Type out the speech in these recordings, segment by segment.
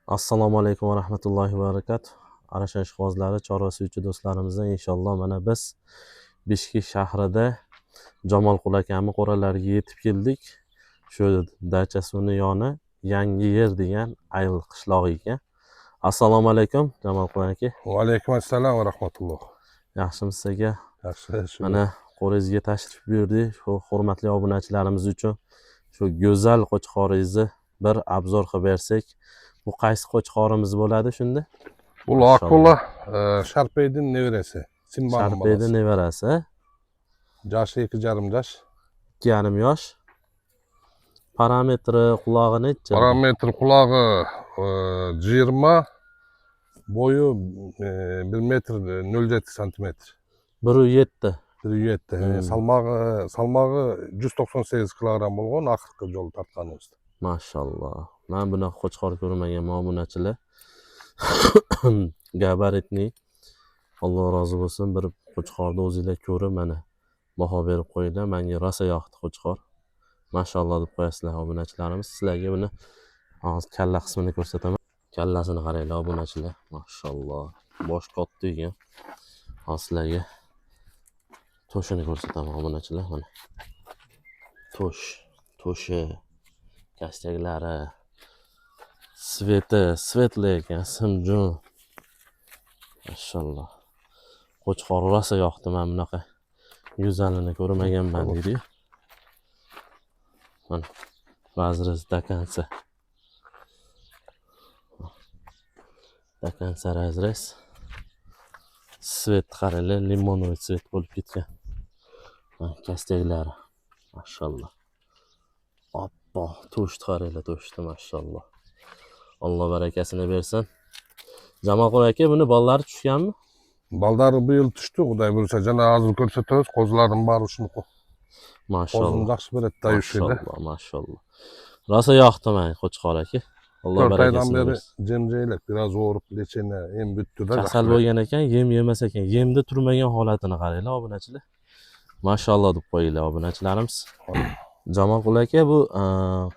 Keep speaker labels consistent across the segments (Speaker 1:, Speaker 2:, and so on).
Speaker 1: Assalomu alaykum va rahmatullohi va barakatuh. Arashan ishqibozlari, chorva suvchi do'stlarimizdan inshaalloh mana biz Bishkek shahrida Jamolqul akamni qo'ralariga yetib keldik. Shu dachasini yoni Yangi Yer degan ayl qishlog'i ekan. Assalomu alaykum, Jamolqul aka.
Speaker 2: Va alaykum assalom va rahmatulloh.
Speaker 1: Yaxshimisiz, aka?
Speaker 2: Yaxshi, shu.
Speaker 1: Mana qo'ringizga tashrif buyurdik. Shu hurmatli obunachilarimiz uchun shu go'zal qo'chqoringizni bir обзор qilib bersak. Bu qaysi qo'chqorimiz bo'ladi shunda?
Speaker 2: Bu Akula Sharpeydin nevarasi. Simba'nın
Speaker 1: Sharpeydi
Speaker 2: balası.
Speaker 1: Nevarasi.
Speaker 2: Yaşı 2,5 yaş.
Speaker 1: 2,5 yosh. Parametri, qulog'i necha?
Speaker 2: Parametr qulog'i 20, boyu 1 metr 0,7 santimetr.
Speaker 1: 1,7.
Speaker 2: 1,7. Salmog'i 198 kilogram bo'lgan oxirgi yo'l tartganimizda.
Speaker 1: Mashalloh. Man bunaqa qo'chqor ko'rmaganman, obunachilar. Габаритный. Alloh rozi bo'lsin. Bir qo'chqorni o'zinglar ko'rib mana baho berib qo'yinglar. Menga rosa yoqdi qo'chqor. Mashalloh deb qo'yasizlar, obunachilarimiz. Sizlarga buni hozir kalla qismini ko'rsataman. Kallasini qaranglar, obunachilar. Mashalloh. Bosh katta ekan. Hozir sizlarga to'shini ko'rsataman, obunachilar, mana. To'sh, to'shi, костяк lari, цвет i, светлый ekan, simjun. Mashalloh. Qo'chqor rosa yoqdi, men bunaqa go'zalini ko'rmaganman deydi. Mana разрез до конца. До конца разрез. Цвет qaranglar, лимоновый цвет bo'lib ketgan. Mana костяк lari. Mashalloh. Oppoq to'shni qaranglar, to'shni, mashalloh. Alloh barakasini bersin. Jamolqul aka, buni bolalari tushganmi?
Speaker 2: Baldari bu yil tushdi, Xudo buyursa, jana hozir ko'rsatamiz, qo'zilarim bari shuni.
Speaker 1: Mashalloh.
Speaker 2: Qo'zini yaxshi beradi dayushida.
Speaker 1: Mashalloh, mashalloh. Rosa yoqdi menga qo'chqor aka. Alloh
Speaker 2: 4 aydan
Speaker 1: barakasini
Speaker 2: beri
Speaker 1: bersin.
Speaker 2: Jim jeylak, biraz og'rib, лечение em bitdi-da.
Speaker 1: Kasal bo'lgan ekan, yem yemas ekan. Yemda turmagan holatini qaranglar, obunachilar. Mashalloh deb qo'yinglar, obunachilarimiz. Jamolqul aka, bu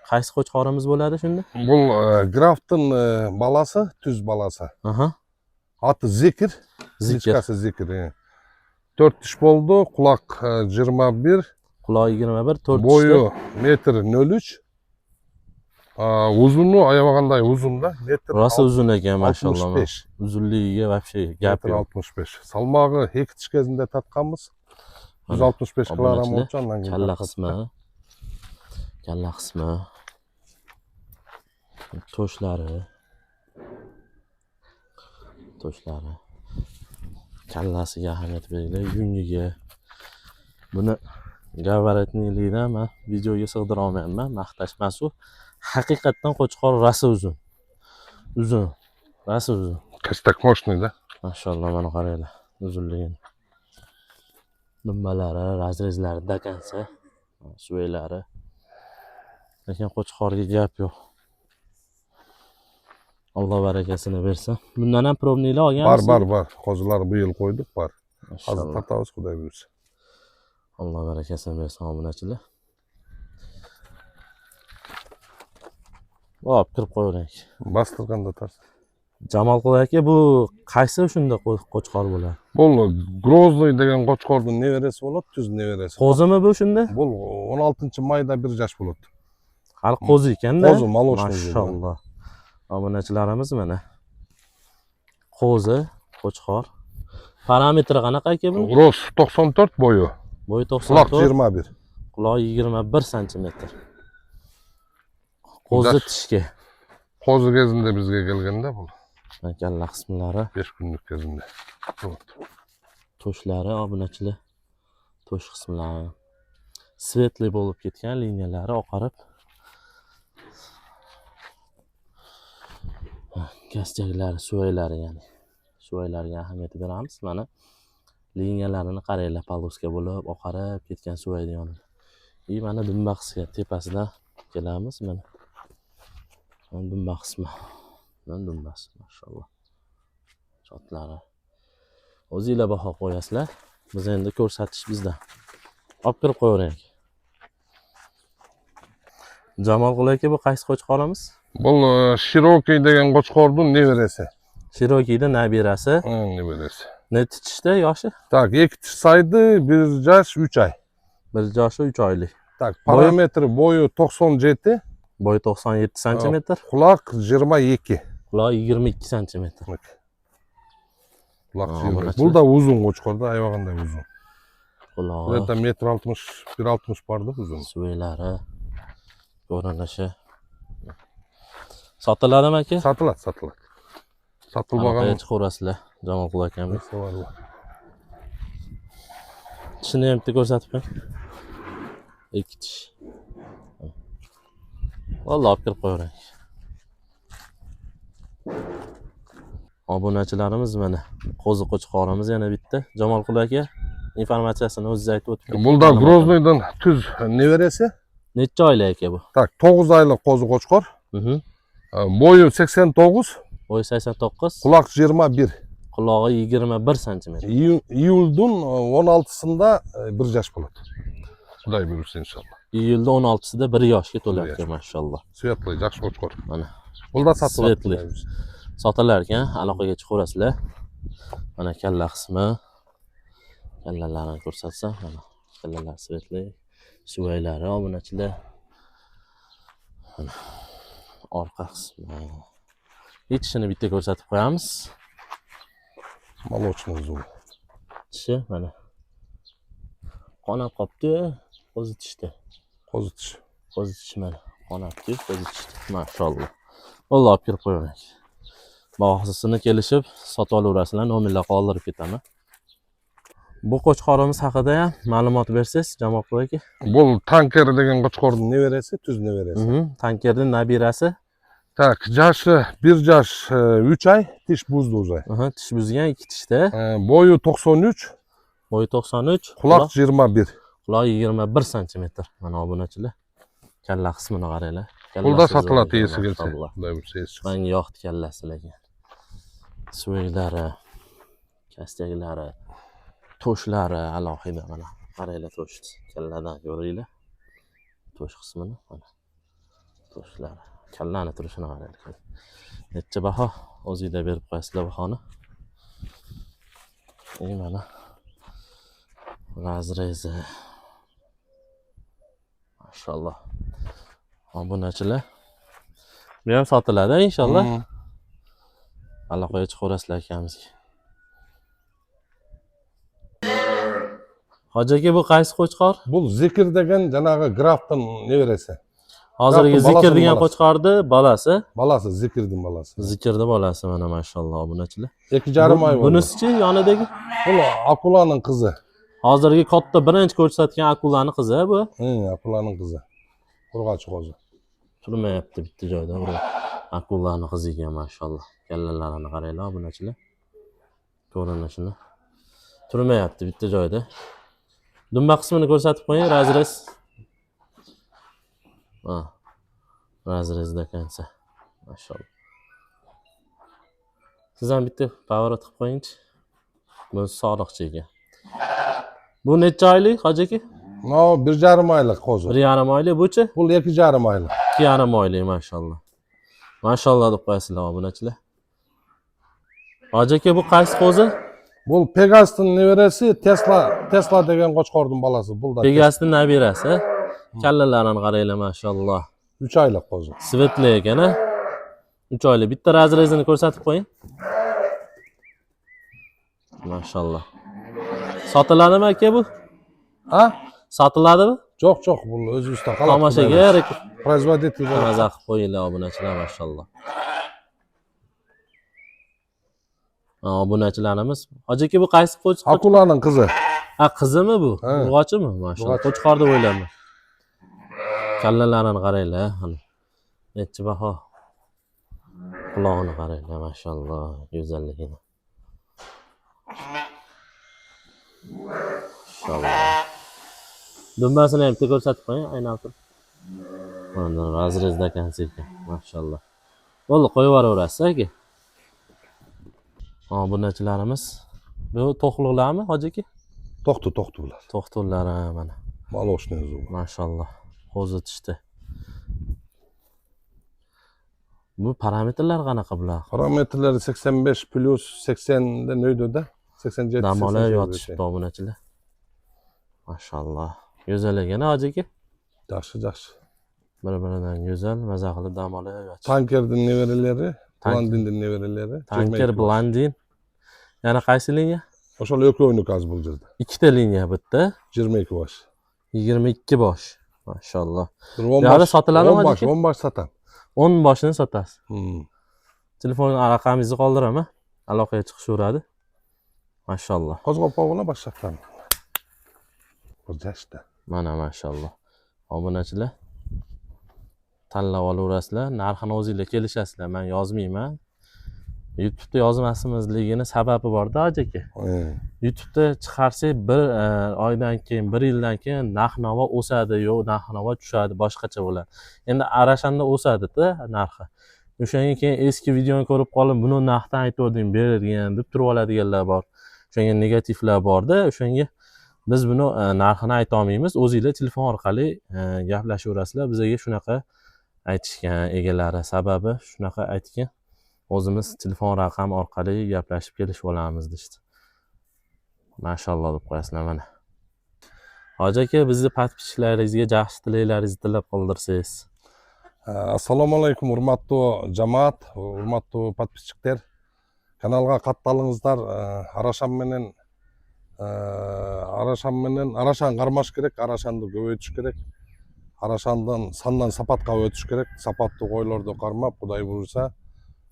Speaker 1: qaysi qo'chqorimiz bo'ladi shunda?
Speaker 2: Bu Grafton balasi, tuz balasi. Ati Zikr,
Speaker 1: Zikr.
Speaker 2: кличка si Zikr. 4 tish bo'ldi, quloq 21,
Speaker 1: Qulog'i 21, 4
Speaker 2: bo'yi metr 03. Uzuni ayamag'anday uzun da, metr
Speaker 1: Rosa uzun ekan, mashalloh.
Speaker 2: 65.
Speaker 1: Uzunligiga вообще gap
Speaker 2: Metr
Speaker 1: yo'q.
Speaker 2: 65. Salmog'i 2 tish кезінде tartganmiz. 165 kilogram
Speaker 1: Obunachilar,
Speaker 2: bo'lsa, ondan keyin
Speaker 1: kalla
Speaker 2: tartdik.
Speaker 1: qismi. Kalla qismi. To'shlari. To'shlari. Kallasiga ahamiyat beringlar, yungiga. Buni габаритный ligidan man videoga sig'dira olmayapman, maqtash emas u. Haqiqatdan qo'chqor rosa uzun. Uzun. Rosa uzun.
Speaker 2: Костяк мощный да.
Speaker 1: Mashalloh, mana qaranglar uzunligini. Dumbalari, разрез lari до конца. Suvaylari. Lekin qo'chqorga gap yo'q. Alloh barakasini bersin. Bundan ham пробный lar
Speaker 2: Bor,
Speaker 1: olganmisiz?
Speaker 2: Bor, bor. Qo'zilar bu yil qo'ydik, bor. Hozir
Speaker 1: Mashalloh.
Speaker 2: tartamiz, Xudo buyursa.
Speaker 1: Alloh barakasini bersin, obunachilar. Hop, kirib qo'yavering.
Speaker 2: Bostirganda tars.
Speaker 1: Jamolqul aka, bu qaysi shunda qo'chqor bo'ladi?
Speaker 2: Bu Grozный degan qo'chqorning nevarasi bo'ladi, tuz nevarasi.
Speaker 1: Qo'zimi bu shunda?
Speaker 2: Bu 16 mayda 1 yosh bo'ladi.
Speaker 1: Hali qo'zi ekanda.
Speaker 2: Qo'zi, молочный.
Speaker 1: Mashalloh. Obunachilarimiz, mana. Qo'zi, qo'chqor. Parametri qanaqa aka bu?
Speaker 2: Рост 94 bo'yi.
Speaker 1: Bo'yi
Speaker 2: Quloq
Speaker 1: 94,
Speaker 2: 21.
Speaker 1: qulog'i 21 santimetr. Qo'zi tishga.
Speaker 2: Qo'zi кезінде bizga kelganda bu
Speaker 1: Mana kalla qismlari,
Speaker 2: 5 kunlik кезінде. Вот.
Speaker 1: To'shlari, obunachilar. To'sh qismlari светлый bo'lib ketgan, liniyalari oqarib. Костяк lari, suvaylari ya'ni. Suvaylarga ahamiyat beramiz. Mana liniyalarini qaranglar, полоска bo'lib oqarib ketgan suvayni yonida. И mana dumba qismi tepasidan kelamiz mana. Mana dumba qismi. Mana dumbasi, mashalloh. Chotlari. O'zinglar baho qo'yasizlar. Biz endi ko'rsatish bizdan. Olib kirib qo'yavering. Jamolqul aka, bu qaysi qo'chqorimiz?
Speaker 2: Бул Широкий деген кочкордун небереси.
Speaker 1: Shirokiyda nabirasi.
Speaker 2: Небереси.
Speaker 1: Nechi tishda yoshi?
Speaker 2: Так, эки тиш сайды, 1 жаш 3 ай.
Speaker 1: 1 yoshi 3 oylik.
Speaker 2: Так,
Speaker 1: Бою?
Speaker 2: Параметри: бою 97,
Speaker 1: Bo'yi 97 santimetr,
Speaker 2: кулак 22.
Speaker 1: qulog'i 22 santimetr.
Speaker 2: Кулак
Speaker 1: А,
Speaker 2: 22.
Speaker 1: bunachi?
Speaker 2: Бул да узун кочкор да, аябагандай узун.
Speaker 1: Qulog'i,
Speaker 2: Где-то метр алтымыш, бир алтымыш бар да узун.
Speaker 1: Suvaylari, ko'rinishi. Sotiladimi, aka?
Speaker 2: Сатылат, сатылат. Сатылбаган
Speaker 1: Aloqaga chiqaverasizlar Jamolqul akamga.
Speaker 2: нерсе бар.
Speaker 1: Tishini ham bitta ko'rsatib qo'ying. Ikki tish. Vallohi olib kirib qo'yavering. Obunachilarimiz, mana qo'zi qo'chqorimiz yana bitta. Jamolqul aka, informatsiyasini o'zingiz aytib o'tib keting.
Speaker 2: Бул да Грозныйдын түз небереси.
Speaker 1: Necha oylik, aka, bu?
Speaker 2: Так, 9 айлык козу кочкор. Бою 89,
Speaker 1: Bo'yi 89,
Speaker 2: кулак 21.
Speaker 1: qulog'i 21 santimetr.
Speaker 2: Июлдун 16сында 1 жаш болот. Кудай буюрса, иншалла.
Speaker 1: Iyulda 16sida 1 yoshga to'lar
Speaker 2: Bir
Speaker 1: ekan, mashalloh.
Speaker 2: Светлый, жакшы кочкор.
Speaker 1: Mana.
Speaker 2: Бул да сатылат.
Speaker 1: Светлый. Sotilar ekan, aloqaga chiqaverasizlar. Mana kalla qismi. Kallalarini ko'rsatsam, mana kallalar светлый. Suvaylari, obunachilar. Mana orqa qismi. Tishini bitta ko'rsatib qo'yamiz.
Speaker 2: Молочный зуб.
Speaker 1: Tishi mana. Qonab qolibdi, qo'zi tishdi.
Speaker 2: Козу тиш.
Speaker 1: Qo'zi tishi mana. Qonabdi, qo'zi tishdi. Mashalloh. Vallohi olib kirib qo'yavering. Bahosini kelishib sotib olaverasizlar, nomerlar qoldirib ketaman. Bu qo'chqorimiz haqida ham ma'lumot bersangiz, Jamolqul aka.
Speaker 2: Бул Танкер деген кочкордун небереси, түз небереси.
Speaker 1: Tankerning nabirasi.
Speaker 2: Так, жашы 1 жаш 3 ай, тиш бузду уже.
Speaker 1: Tish buzgan, ikki tishda.
Speaker 2: Бою 93,
Speaker 1: Bo'yi 93,
Speaker 2: кулак 21.
Speaker 1: qulog'i 21 santimetr. Mana, obunachilar. Kalla qismini qaranglar.
Speaker 2: Бул да
Speaker 1: Kallasi
Speaker 2: сатылат
Speaker 1: zo'r ekan,
Speaker 2: ээси келсе.
Speaker 1: mashalloh.
Speaker 2: Кудай буюрса, ээси чыкса.
Speaker 1: Menga yoqdi kallasi lekin. Suvaklari, kastaklari, to'shlari alohida mana. Qaranglar to'shni. Kalladan ko'ringlar. To'sh qismini mana. To'shlari. Kallani turishini qaranglar. Necha baho? O'zinglar berib qo'yasizlar bahoni. И mana разрези. Mashalloh. Obunachilar. Bu ham sotiladi inshaalloh.
Speaker 2: Hmm.
Speaker 1: Aloqaga chiqaverasizlar akamizga. Hoji aka, bu qaysi qo'chqor?
Speaker 2: Бул Зикир деген жанагы Графтын небереси.
Speaker 1: Hozirgi
Speaker 2: Графтын
Speaker 1: Zikr
Speaker 2: баласынын
Speaker 1: degan
Speaker 2: баласы.
Speaker 1: Qo'chqorni bolasi.
Speaker 2: Баласы, Зикирдин баласы.
Speaker 1: Zikrni bolasi mana, mashalloh, obunachilar.
Speaker 2: 2,5 ай болду.
Speaker 1: Bunisichi, yonidagi?
Speaker 2: Бул Акуланын кызы.
Speaker 1: Hozirgi katta birinchi ko'rsatgan akulani qizi bu.
Speaker 2: Акуланын кызы. Ургачы козу.
Speaker 1: Turmayapti bitta joyda. Bu akulani qizi ekan, mashalloh. Kallalarini qaranglar, obunachilar. Ko'rinishini. Turmayapti bitta joyda. Dumba qismini ko'rsatib qo'ying, разрез. Ha. Разрез до конца. Mashalloh. Siz ham bitta поворот qilib qo'yingchi. Bu soriqchi ekan. Bu necha oylik, hoji aka?
Speaker 2: Мынау 1,5 айлык козу.
Speaker 1: 1,5 oylik, buchi?
Speaker 2: Бул 2,5 айлык.
Speaker 1: 2,5 oylik, mashalloh. Mashalloh deb qo'yasizlar, obunachilar. Hoji aka, bu qaysi qo'zi?
Speaker 2: Бул Пегастын небереси, Тесла, Тесла деген кочкордун баласы. Бул да
Speaker 1: Pegasning nabirasi. Kallalarini qaranglar, mashalloh.
Speaker 2: 3 айлык козу.
Speaker 1: Светлый ekan, a? 3 oylik. Bitta разрез ini ko'rsatib qo'ying. Mashalloh. Sotiladimi, aka, bu?
Speaker 2: А?
Speaker 1: Sotiladimi?
Speaker 2: Жок, жок, бул өзүбүздө калат.
Speaker 1: Tomoshaga
Speaker 2: Производитель болот.
Speaker 1: Maza qilib qo'yinglar, obunachilar, mashalloh. Ha, obunachilarimiz. Hoji aka, bu qaysi qo'ch?
Speaker 2: Акуланын кызы.
Speaker 1: Ha, qizimi bu?
Speaker 2: Ha.
Speaker 1: Urg'ochimi? Mashalloh.
Speaker 2: Urg'ochi.
Speaker 1: Qo'chqor deb o'ylayman. Kallalarini qaranglar, hali. Necha baho? Qulog'ini qaranglar, mashalloh, go'zalligini. Mashalloh. Dumbasini ham bitta ko'rsatib qo'ying, aylantirib. Mana, разрез до конца ekan, mashalloh. Bo'ldi, qo'yib yuboraverasiz, aka. Obunachilarimiz, bu to'qliqlarmi, hoji aka?
Speaker 2: Токту, токту булар.
Speaker 1: To'xtovlar mana.
Speaker 2: Молочный зубы.
Speaker 1: Mashalloh. Qo'zi tishdi. Bu parametrlar qanaqa bular?
Speaker 2: Параметрлери 85 плюс, 80ден өйдө да, 87.
Speaker 1: Dam olib
Speaker 2: 88.
Speaker 1: yotishibdi obunachilar. Mashalloh. Go'zal ekan, hoji aka.
Speaker 2: Жакшы, жакшы.
Speaker 1: Bir biridan go'zal, maza qilib dam olib yotishibdi.
Speaker 2: Танкердин неберелери, Блондиндин неберелери.
Speaker 1: Tanker,
Speaker 2: 22 баш.
Speaker 1: Blandin. Yana qaysi liniya?
Speaker 2: Ошол экөөнүкү азыр бул жерде.
Speaker 1: Ikkita liniya bitta.
Speaker 2: 22 баш.
Speaker 1: 22 bosh. Mashalloh.
Speaker 2: Бир 10
Speaker 1: Buyog'i
Speaker 2: баш.
Speaker 1: sotiladimi,
Speaker 2: 10 баш,
Speaker 1: aka?
Speaker 2: 10 баш сатам.
Speaker 1: 10 boshini sotasiz. Telefon raqamingizni qoldiraman. Aloqaga chiqishaveradi. Mashalloh.
Speaker 2: Козгоп койгула баш жактан. Бул жашта.
Speaker 1: Mana, mashalloh. Obunachilar, tanlab olaverasizlar. Narxini o'zinglar kelishasizlar. Men yozmayman. YouTube'da yozmasimizligini sababi borda, hoji aka. YouTube'da chiqarsak, bir oydan keyin, bir yildan keyin narx-navo o'sadi, yo'q, narx-navo tushadi, boshqacha bo'ladi. Endi Arashanda o'sadi-da narxi. O'shanga keyin eski videoni ko'rib qolib, buni narxdan aytuvding, berilgan deb turib oladiganlar bor. O'shanga negativlar borda, o'shanga biz buni narxini ayta olmaymiz. O'zinglar telefon orqali gaplashaverasizlar. Bizga shunaqa aytishgan egalari, sababi shunaqa aytgan. O'zimiz telefon raqami orqali gaplashib kelishib olamiz deyishdi. Mashalloh deb qo'yasizlar mana. Hoji aka, bizni подписчиklaringizga yaxshi tilaklaringizni tilab qoldirsangiz.
Speaker 2: Ассаламу алейкум, урматтуу жамаат, урматтуу подписчиктер. Каналга катталыңыздар. Арашан менен Арашан кармаш керек, Арашанды көбөйтүш керек. Арашандан сандан сапатка өтүш керек. Сапаттуу койлорду кармап, Кудай буюрса,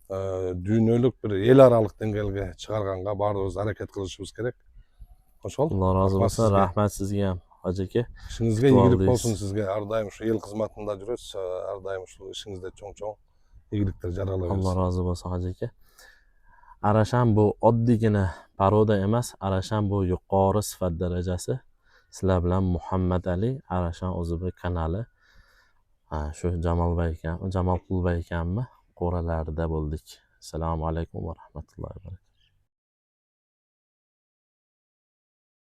Speaker 2: дүйнөлүк бир эл аралык деңгээлге чыгарганга баарыбыз аракет кылышыбыз керек. Ошол.
Speaker 1: Alloh rozi
Speaker 2: Rahmat
Speaker 1: bo'lsin.
Speaker 2: Sizga.
Speaker 1: Rahmat sizga ham, hoji aka.
Speaker 2: Ишиңизге
Speaker 1: Kutib
Speaker 2: ийгилик
Speaker 1: oldingiz.
Speaker 2: Болсун сизге. Ар дайым ушу эл кызматында жүрөсүз, ар дайым ушул ишиңизде чоң чоң ийгиликтер жарала
Speaker 1: Alloh
Speaker 2: берсин.
Speaker 1: Rozi bo'lsin, hoji aka. Arashan bu oddiygina порода emas, Arashan bu yuqori sifat darajasi. Sizlar bilan Muhammad Ali, Arashan OZB kanali. Ha, shu Jamolbay akam, Jamolqulbay akamni qo'ralarida bo'ldik. Assalomu alaykum va rahmatullohi va barakatuh.